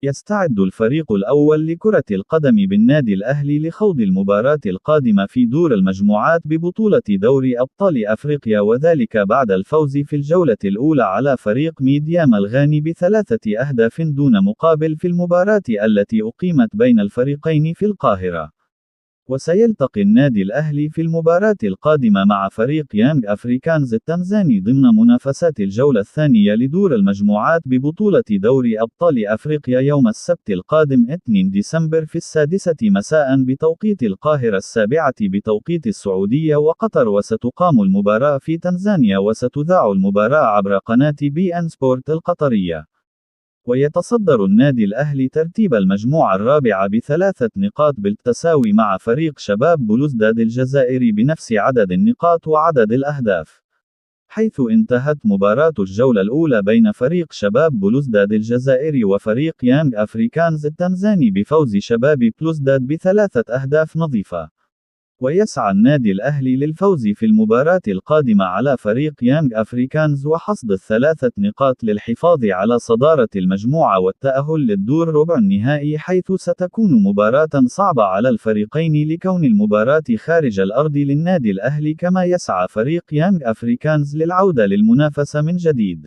يستعد الفريق الأول لكرة القدم بالنادي الأهلي لخوض المباراة القادمة في دور المجموعات ببطولة دوري أبطال أفريقيا، وذلك بعد الفوز في الجولة الأولى على فريق ميديام الغاني ب3 أهداف دون مقابل في المباراة التي أقيمت بين الفريقين في القاهرة. وسيلتقي النادي الأهلي في المباراة القادمة مع فريق يانغ أفريكانز التنزاني ضمن منافسات الجولة الثانية لدور المجموعات ببطولة دوري أبطال أفريقيا يوم السبت القادم 2 ديسمبر في 6 مساء بتوقيت القاهرة، 7 بتوقيت السعودية وقطر. وستقام المباراة في تنزانيا، وستذاع المباراة عبر قناة بي إن سبورت القطرية. ويتصدر النادي الأهلي ترتيب المجموعة الرابعة ب3 نقاط بالتساوي مع فريق شباب بلوزداد الجزائري بنفس عدد النقاط وعدد الأهداف، حيث انتهت مباراة الجولة الأولى بين فريق شباب بلوزداد الجزائري وفريق يانغ أفريكانز التنزاني بفوز شباب بلوزداد ب3 أهداف نظيفة. ويسعى النادي الأهلي للفوز في المباراة القادمة على فريق يانغ أفريكانز وحصد ال3 نقاط للحفاظ على صدارة المجموعة والتأهل للدور ربع النهائي، حيث ستكون مباراة صعبة على الفريقين لكون المباراة خارج الأرض للنادي الأهلي، كما يسعى فريق يانغ أفريكانز للعودة للمنافسة من جديد.